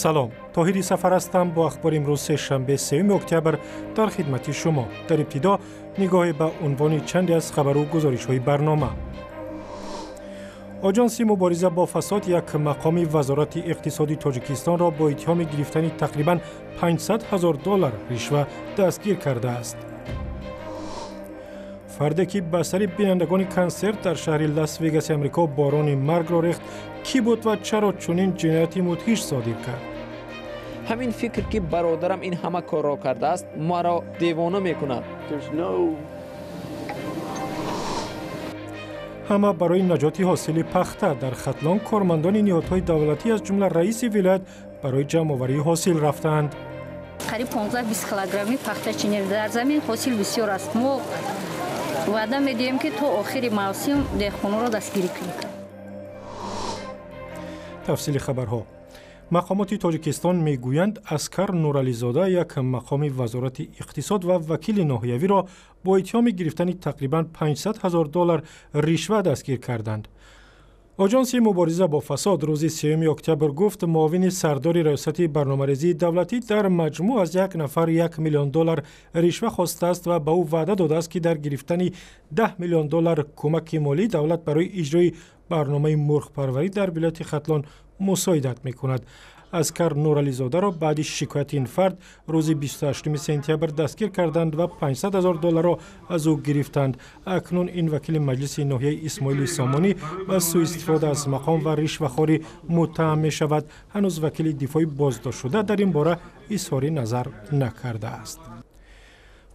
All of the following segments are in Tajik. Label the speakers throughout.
Speaker 1: Салом, Тоҳири Сафар ҳастам. Бо ахбори имрӯз, сешанбе, 3 октябр, дар хидмати шумо. Дар ибтидо нигоҳе ба унвони чанде аз хабару гузоришҳои барнома. Оҷонси мубориза бо фасод як мақоми Вазорати иқтисоди Тоҷикистонро бо иттиҳоми гирифтани тақрибан 500 ҳазор доллар ришва дастгир кардааст. Фарде, ки ба сари бинандагони консерт дар шаҳри Лас-Вегаси Амрико борони маргро рехт, кӣ буд ва чаро чунин ҷинояти мудҳиш содир кард?
Speaker 2: Ҳамин фикр, ки бародарам ин ҳама корро кардааст, маро девона мекунад.
Speaker 1: Ҳама барои наҷоти ҳосили пахта. Дар Хатлон кормандони ниҳодҳои давлатӣ, аз ҷумла раиси вилоят, барои ҷамъоварии ҳосил рафтаанд.
Speaker 3: Қариб 15-20 килограмми пахта чинем. Дар замин ҳосил бисёр аст. Мо ваъда медиҳем, ки то охири мавсим деҳқонро дастгирӣ кунем.
Speaker 1: Тафсили хабарҳо. Мақомоти Тоҷикистон мегӯянд, Аскар Нурализода, як мақоми Вазорати иқтисод ва вакили ноҳиявиро бо иттиҳоми гирифтани тақрибан 500 ҳазор доллар ришва дастгир карданд. Оҷонси мубориза бо фасод рӯзи 3 октябр гуфт, муовини сардори Раёсати барномарезии давлатӣ дар маҷмӯъ аз як нафар 1 миллион доллар ришва хостааст ва ба ӯ ваъда додааст, ки дар гирифтани 10 миллион доллар кӯмаки молии давлат барои иҷрои барномаи мурғпарварӣ дар вилояти Хатлон мусоидат мекунад. Аскар Нурализодаро баъди шикояти ин фард рӯзи 28 сентябр дастгир карданд ва 500 ҳазор долларро аз ӯ гирифтанд. Акнун ин вакили маҷлиси ноҳияи Исмоили Сомонӣ ба сӯистифода аз мақом ва ришвахорӣ муттаҳам мешавад. Ҳанӯз вакили дифои боздоштшуда дар ин бора изҳори назар накардааст.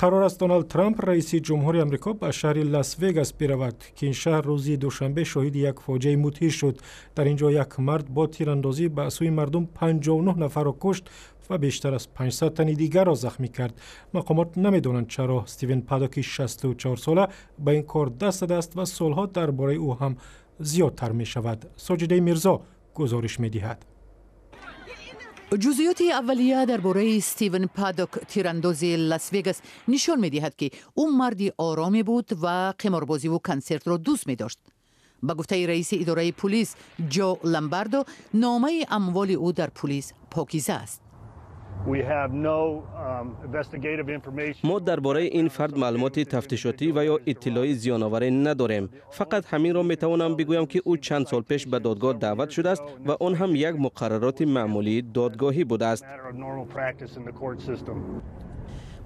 Speaker 1: Қарор аст Доналд Трамп, раиси ҷумҳури Амрико, ба шаҳри Лас-Вегас биравад, ки ин шаҳр рӯзи душанбе шоҳиди як фоҷиаи мудҳиш шуд. Дар ин ҷо як мард бо тирандозӣ ба сӯи мардум 59 нафарро кушт ва бештар аз 500 тани дигарро захмӣ кард. Мақомот намедонанд, чаро Стивен Падоки 64сола ба ин кор даст задааст ва суолҳо дар бораи ӯ ҳам зиёдтар мешавад. Соҷидаи Мирзо гузориш медиҳад.
Speaker 4: Ҷузъиёти аввалия дар бораи Стивен Падок, тирандози Лас-Вегас, нишон медиҳад, ки ӯ марди ороме буд ва қиморбозиву консертро дӯст медошт. Ба гуфтаи раиси идораи пулис Ҷо Ламбардо, номаи амволи ӯ дар пулис покиза аст.
Speaker 5: Мо дар бораи ин фард маълумоти тафтишотӣ ва ё иттилои зиёноваре надорем. Фақат ҳаминро метавонам бигӯям, ки ӯ чанд сол пеш ба додгоҳ даъват шудааст ва он ҳам як муқаррароти маъмулии додгоҳӣ будааст.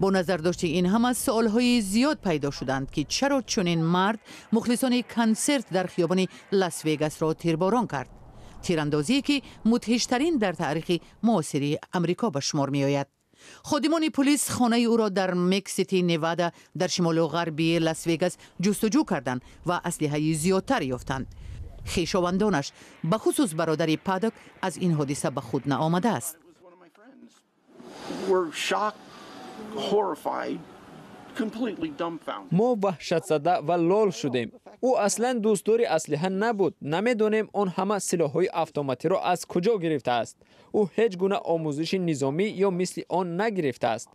Speaker 4: Бо назардошти ин ҳама, суолҳои зиёд пайдо шуданд, ки чаро чунин мард мухлисони консерт дар хиёбони Лас-Вегасро тирборон кард, тирандозие, ки мудҳиштарин дар таърихи муосири Амрико ба шумор меояд. Ходимони пулис хонаи ӯро дар Мексити, Невада, дар шимолу ғарби Лас-Вегас ҷустуҷӯ карданд ва аслиҳаи зиёдтар ёфтанд. Хешовандонаш, бахусус бародари Падок, аз ин ҳодиса ба худ наомадааст.
Speaker 6: We're shocked, horrified, completely dumbfounded.
Speaker 2: Мо ваҳшатзада ва лол шудем. Ӯ аслан дӯстдори аслиҳа набуд. Намедонем, он ҳама силоҳҳои автоматиро аз куҷо гирифтааст. Ӯ ҳеҷ гуна омӯзиши низомӣ ё мисли он нагирифтааст.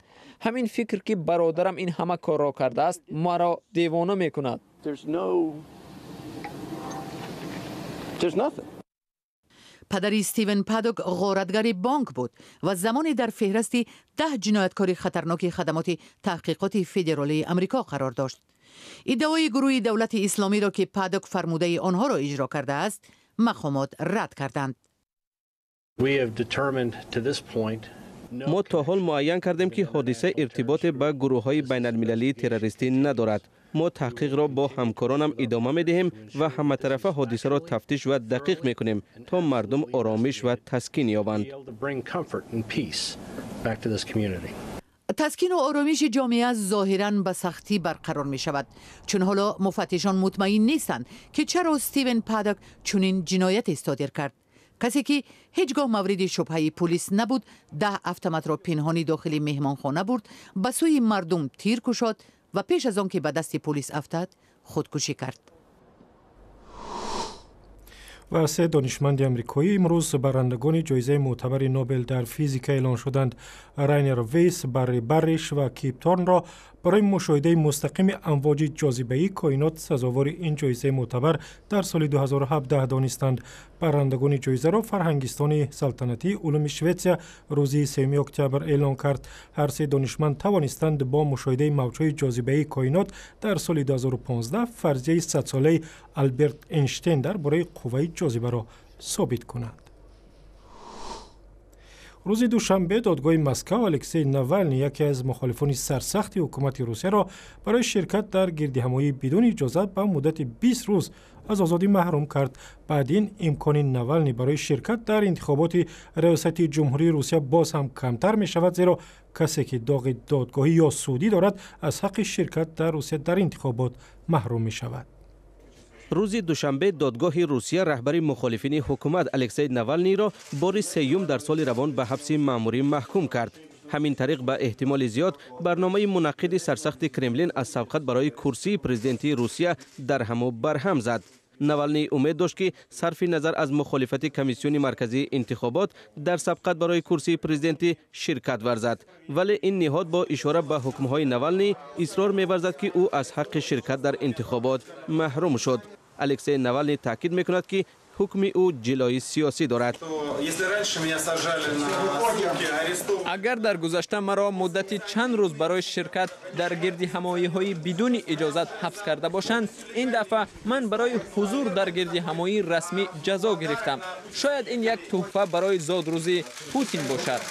Speaker 2: Ҳамин фикр, ки бародарам ин ҳама корро кардааст, маро девона мекунад.
Speaker 6: There's no. There's nothing.
Speaker 4: Падари Стивен Падок ғоратгари бонк буд ва замоне дар феҳрасти 10 ҷинояткори хатарноки хадамоти таҳқиқоти федералии Амрико қарор дошт. Иддаои гурӯҳи Давлати Исломиро, ки Падок фармудаи онҳоро иҷро кардааст, мақомот рад карданд.
Speaker 7: We have determined to this point
Speaker 5: Мо то ҳол муайян кардем, ки ҳодиса иртиботе ба гурӯҳҳои байналмилалии террористӣ надорад. Мо таҳқиқро бо ҳамкоронам идома медиҳем ва ҳаматарафа ҳодисаро тафтиш ва дақиқ мекунем, то мардум оромиш ва таскин ёбанд.
Speaker 7: be able to bring comfort and peace back to this community.
Speaker 4: Таскину оромиши ҷомеа зоҳиран ба сахтӣ барқарор мешавад, чун ҳоло муфаттишон мутмаин нестанд, ки чаро Стивен Падок чунин ҷинояте содир кард. Касе, ки ҳеҷ гоҳ мавриди шубҳаи пулис набуд, 10 автоматро пинҳонӣ дохили меҳмонхона бурд, ба сӯи мардум тир кушод ва пеш аз он ки ба дасти пулис афтад, худкушӣ кард.
Speaker 1: Ва се донишманди амрикоӣ имрӯз барандагони ҷоизаи мӯътабари Нобел дар физика эълон шуданд. Райнер Вейс, Барри Барриш ва Кип Торнро барои мушоҳидаи мустақими амвоҷи ҷозибаии коинот сазовори ин ҷоизаи мӯътабар дар соли 2017 донистанд. Барандагони ҷоизаро Фарҳангистони салтанатии улуми Шветсия рӯзи 3 октябр эълон кард. Ҳар се донишманд тавонистанд бо мушоҳидаи мавҷҳои ҷозибаии коинот дар соли 2015 фарзияи садсолаи Алберт Эйнштейн дар бораи қувваи ҷозибаро собит кунанд. Рӯзи душанбе додгоҳи Москав Алексей Навални, яке аз мухолифони сарсахти ҳукумати Русияро, барои ширкат дар гирдиҳамоӣ бидуни иҷозат ба муддати 20 рӯз аз озодӣ маҳрум кард. Баъд ин имкони Навални барои ширкат дар интихоботи риёсати Ҷумҳурии Русия боз ҳам камтар мешавад, зеро касе ки доғи додгоҳӣ ё судӣ дорад, аз ҳаққи ширкат дар Русия дар интихобот маҳрум мешавад.
Speaker 5: Рӯзи душанбе додгоҳи Русия раҳбари мухолифини ҳукумат Алексей Навалниро бори сеюм дар соли равон ба ҳабси маъмурӣ маҳкум кард. Ҳамин тариқ, ба эҳтимоли зиёд, барномаи мунаққиди сарсахти Кремлин аз сабқат барои курсии президентии Русия дарҳаму барҳам зад. Навалний умед дошт, ки сарфи назар аз мухолифати Комиссиони марказии интихобот дар сабқат барои курсии президентӣ ширкат варзад, вале ин ниҳод бо ишора ба ҳукмҳои Навалний исрор меварзад, ки ӯ аз ҳаққи ширкат дар интихобот маҳрум шуд. Алексей Навалний таъкид мекунад, ки ҳукми ӯ ҷилои сиёсӣ дорад.
Speaker 2: Агар дар гузашта маро муддати чанд рӯз барои ширкат дар гирдиҳамоиҳои бидуни иҷозат ҳабс карда бошанд, ин дафъа ман барои ҳузур дар гирдиҳамоии расмӣ ҷазо гирифтам. Шояд ин як тӯҳфа барои зодрӯзи Путин бошад.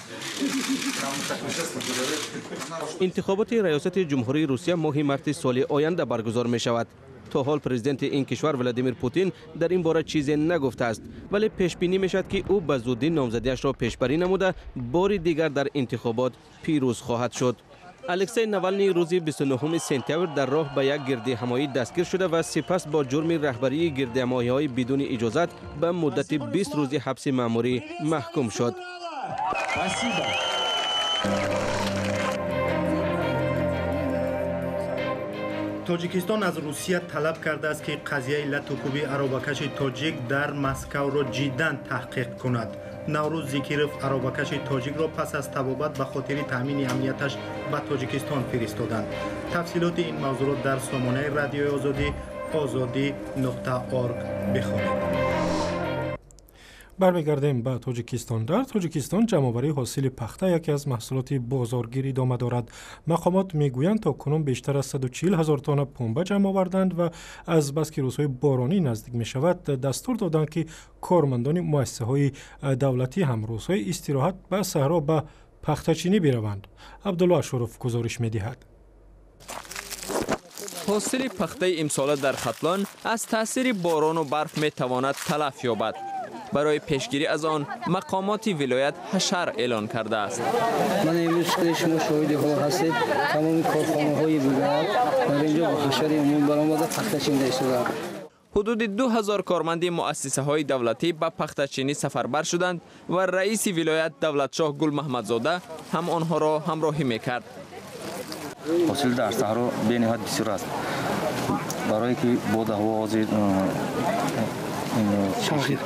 Speaker 5: Интихоботи раёсати Ҷумҳурии Русия моҳи марти соли оянда баргузор мешавад. То ҳол президенти ин кишвар Владимир Путин дар ин бора чизе нагуфтааст, вале пешбинӣ мешавад, ки ӯ ба зудӣ номзадиашро пешбарӣ намуда, бори дигар дар интихобот пирӯз хоҳад шуд. Алексей Навалний рӯзи 29 сентябр дар роҳ ба як гирдиҳамоӣ дастгир шуда ва сипас бо ҷурми раҳбарии гирдиҳамоиҳои бидуни иҷозат ба муддати 20 рӯзи ҳабси маъмурӣ маҳкум шуд.
Speaker 8: Тоҷикистон аз Русия талаб кардааст, ки қазияи латукӯби аробакаши тоҷик дар Москавро ҷиддан таҳқиқ кунад. Наврӯз Зикиров аробакаши тоҷикро пас аз табобат ба хотири таъмини амнияташ ба Тоҷикистон фиристоданд. Тафсилоти ин мавзӯъро дар сомонаи Радиои Озодӣ озодӣ.орг бихонед.
Speaker 1: Бармегардем ба Тоҷикистон. Дар Тоҷикистон ҷамъоварии ҳосили пахта, яке аз маҳсулоти бозоргир, идома дорад. Мақомот мегӯянд, то кунун бештар аз 140 ҳазор тонна пунба ҷамъ оварданд ва аз баски рӯзҳои боронӣ наздик мешавад, дастур доданд, ки кормандони муассисаҳои давлатӣ ҳам рӯзҳои истироҳат ба саҳро ба пахтачинӣ бираванд. Абдулло Ашуров гузориш медиҳад.
Speaker 2: Ҳосили пахтаи имсола дар Хатлон аз таъсири борону барф метавонад талаф ёбад. Барои пешгирӣ аз он мақомоти вилоят ҳашар эълон кардааст.
Speaker 9: Ман имрӯз, шумо шоҳиди ҳол ҳастед, тамоми корхонаҳои вилоят дар инҷо ба ҳашари умум баромада, пахта чинда истодаанд.
Speaker 2: Ҳудуди 2000 корманди муассисаҳои давлатӣ ба пахтачинӣ сафарбар шуданд ва раиси вилоят Давлатшоҳ Гулмаҳмадзода ҳам онҳоро ҳамроҳӣ мекард.
Speaker 10: Ҳосил дар саҳро бениҳоят бисёр аст, барое ки боду ҳаво ҳозир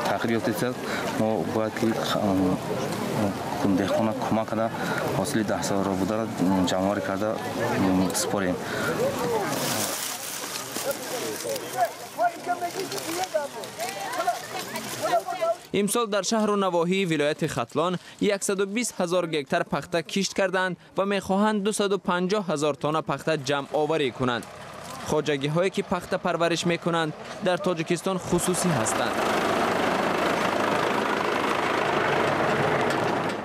Speaker 10: тағйир ёфтааст, мо бояд ки деҳқона кӯмак карда, ҳосили даҳсоларо бударо ҷамъоварӣ карда супорем.
Speaker 2: Имсол дар шаҳру навоҳии вилояти Хатлон 120 ҳазор гектар пахта кишт карданд ва мехоҳанд 250 ҳазор тонна пахта ҷамъоварӣ кунанд. Хоҷагиҳое ки пахта парвариш мекунанд, дар Тоҷикистон хусусӣ ҳастанд.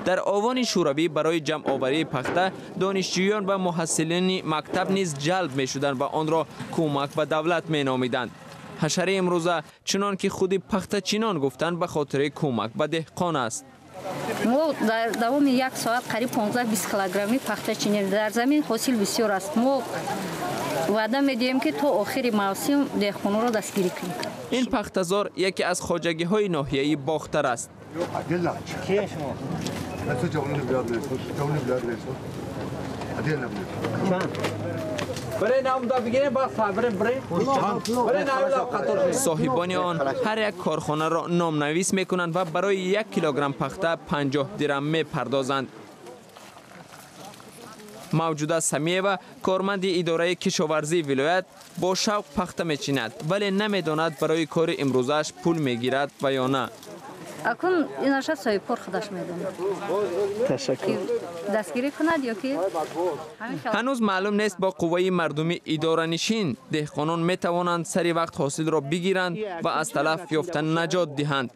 Speaker 2: Дар овони шӯравӣ барои ҷамъоварии пахта донишҷӯён ва муҳассилини мактаб низ ҷалб мешуданд ва онро кӯмак ба давлат меномиданд. Ҳашари имрӯза, чунон ки худи пахтачинон гуфтанд, ба хотири кӯмак ба деҳқон аст.
Speaker 3: Мо дар давоми як соат қариб 15-20 килограмми пахта чинем. Дар замин ҳосил бисёр аст. Мо ваъда медиҳем, ки то охири мавсим деҳқонро дастгирӣ кунем.
Speaker 2: Ин пахтазор яке аз хоҷагиҳои ноҳияи Бохтар аст. Соҳибони он ҳар як корхонаро номнавис мекунанд ва барои 1 килограмм пахта 50 дирам мепардозанд. Мавҷуда Самиева, корманди идораи кишоварзии вилоят, бо шавқ пахта мечинад, вале намедонад барои кори имрӯзааш пул мегирад ва ё на.
Speaker 3: Акун инаша соҳибкор худаш медонад.
Speaker 2: Ташаккур.
Speaker 3: Дастгирӣ кунад ё ки?
Speaker 2: Ҳанӯз маълум нест, бо қувваи мардуми идоранишин деҳқонон метавонанд сари вақт ҳосилро бигиранд ва аз талаф ёфта наҷот диҳанд.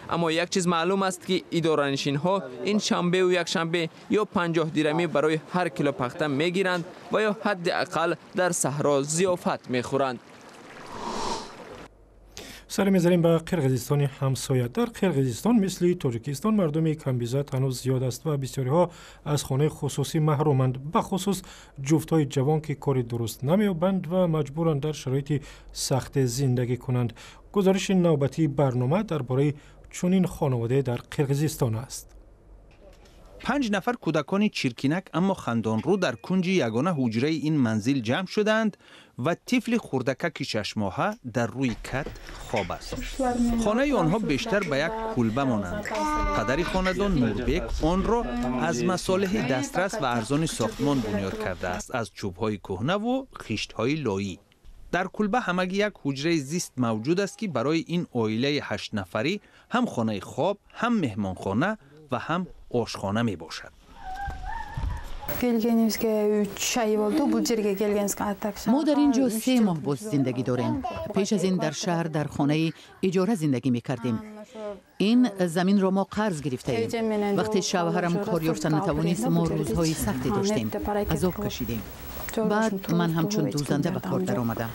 Speaker 2: Аммо як чиз маълум аст, ки идоранишинҳо ин шанбеу якшанбе ё 50 дирамӣ барои ҳар кило пахта мегиранд ва ё ҳадди ақал дар саҳро зиёфат мехӯранд.
Speaker 1: Сари мезанем ба Қирғизистони ҳамсоя. Дар Қирғизистон мисли Тоҷикистон мардуми камбизоат ҳанӯз зиёд аст ва бисёриҳо аз хонаи хусусӣ маҳруманд, бахусус ҷуфтҳои ҷавон, ки кори дуруст намеёбанд ва маҷбуранд дар шароити сахте зиндагӣ кунанд. Гузориши навбатии барнома дар бораи чунин хонаводае дар Қирғизистон аст.
Speaker 11: 5 нафар кӯдакони чиркинак, аммо хандонрӯ дар кунҷи ягона ҳуҷраи ин манзил ҷамъ шудаанд ва тифли хурдакаки 6 моҳа дар рӯи кат хоб аст. Хонаи онҳо бештар ба як кулба монанд. Падари хонадон Нурбек онро аз масолеҳи дастрас ва арзони сохтмон бунёд кардааст, аз чӯбҳои кӯҳнаву хиштҳои лоӣ. Дар кулба ҳамагӣ як ҳуҷраи зист мавҷуд аст, ки барои ин оилаи ҳаштнафарӣ ҳам хонаи хоб, ҳам меҳмонхона ва ҳам ошхона мебошад.
Speaker 12: Келгенибизге 3 ай болду бул жерге келгенибизге, а так.
Speaker 4: Мо дар ин ҷо 3 моҳ боз зиндагӣ дорем. Пеш аз ин дар шаҳр дар хонаи иҷора зиндагӣ мекардем. Ин заминро мо қарз гирифтаем. Вақте шавҳарам кор ёфта натавонист, мо рӯзҳои сахте доштем, азоб кашидем. Баъд ман ҳамчун дӯзанда ба кор даромадам.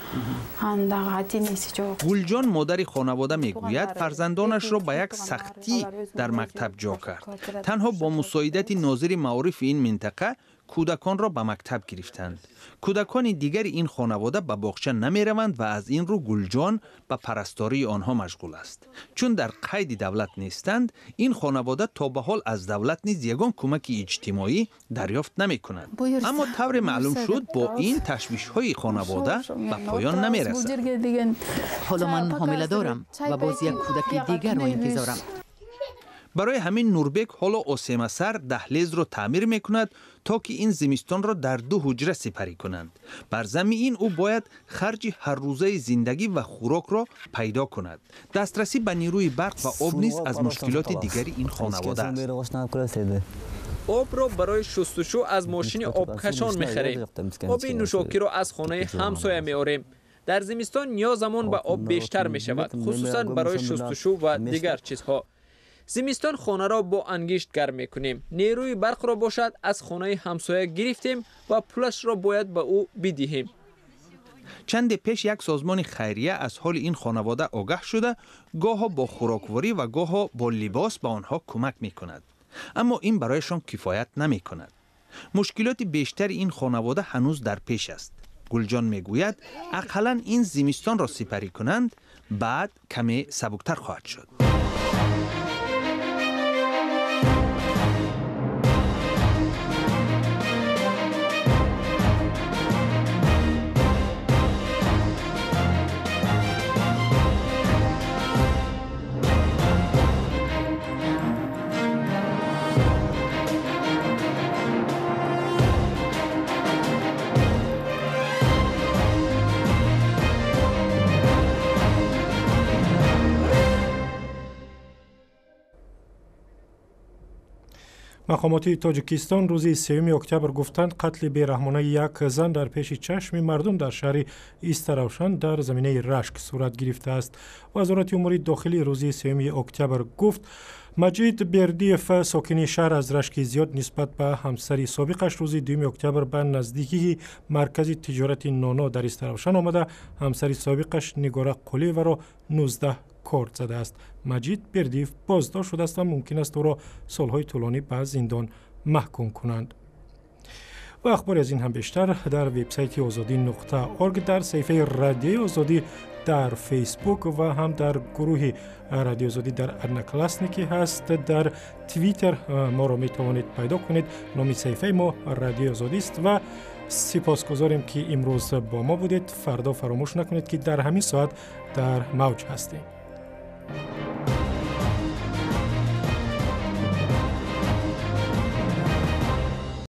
Speaker 12: Анан дагы ата энеси жок.
Speaker 11: Гулҷон, модари хонавода, мегӯяд, фарзандонашро ба як сахтӣ дар мактаб ҷо кард. Танҳо бо мусоидати нозири маорифи ин минтақа кӯдаконро ба мактаб гирифтанд. Кӯдакони дигари ин хонавода ба боғча намераванд ва аз ин рӯ Гулҷон ба парастории онҳо машғул аст. Чун дар қайди давлат нестанд, ин хонавода то ба ҳол аз давлат низ ягон кӯмаки иҷтимоӣ дарёфт намекунад. Аммо тавре маълум шуд, бо ин ташвишҳои хонавода ба поён намерасад.
Speaker 4: Ҳоло ман ҳомила дорам ва боз як кӯдаки дигарро интизорам.
Speaker 11: Барои ҳамин Нурбек ҳоло осемасар даҳлезро таъмир мекунад, то ки ин зимистонро дар ду ҳуҷра сипарӣ кунанд. Бар замми ин ӯ бояд харҷи ҳаррӯзаи зиндагӣ ва хӯрокро пайдо кунад. Дастрасӣ ба нерӯи барқ ва об низ аз мушкилоти дигари ин хонавода
Speaker 2: аст. Обро барои шустушӯ аз мошини обкашон мехарем. Оби нӯшокиро аз хонаи ҳамсоя меорем. Дар зимистон ниёзамон ба об бештар мешавад, хусусан барои шустушӯ ва дигар чизҳо. Зимистон хонаро бо ангишт гарм мекунем. Нерӯи барқро бошад, аз хонаи ҳамсоя гирифтем ва пулашро бояд ба ӯ бидиҳем.
Speaker 11: Чанде пеш як созмони хайрия аз ҳоли ин хонавода огаҳ шуда, гоҳо бо хӯрокворӣ ва гоҳо бо либос ба онҳо кӯмак мекунад. Аммо ин барояшон кифоят намекунад. Мушкилоти бештари ин хонавода ҳанӯз дар пеш аст. Гулҷон мегӯяд, ақаллан ин зимистонро сипарӣ кунанд, баъд каме сабуктар хоҳад шуд.
Speaker 1: Мақомоти Тоҷикистон рӯзи 3 октябр гуфтанд, қатли бераҳмонаи як зан дар пеши чашми мардум дар шаҳри Истаравшан дар заминаи рашк сурат гирифтааст. Вазорати умури дохилӣ рӯзи 3 октябр гуфт, Маҷид Бердиев, сокини шаҳр, аз рашки зиёд нисбат ба ҳамсари собиқаш рӯзи 2 октябр ба наздикии маркази тиҷорати Ноно дар Истаравшан омада, ҳамсари собиқаш Нигора Қулиеваро 19 корд задааст. Маҷид Бердиев боздошт шудааст ва мумкин аст ӯро солҳои тӯлонӣ ба зиндон маҳкум кунанд. Ва ахбори аз ин ҳам бештар дар вебсайти озодӣ.орг, дар саҳифаи Радиои Озодӣ дар Фейсбук ва ҳам дар гурӯҳи Радиои Озодӣ дар Одноклассники ҳаст. Дар Твиттер моро метавонед пайдо кунед, номи саҳифаи мо Радиои Озодист. Ва сипосгузорем, ки имрӯз бо мо будед. Фардо фаромӯш накунед, ки дар ҳамин соат дар мавҷ ҳастем.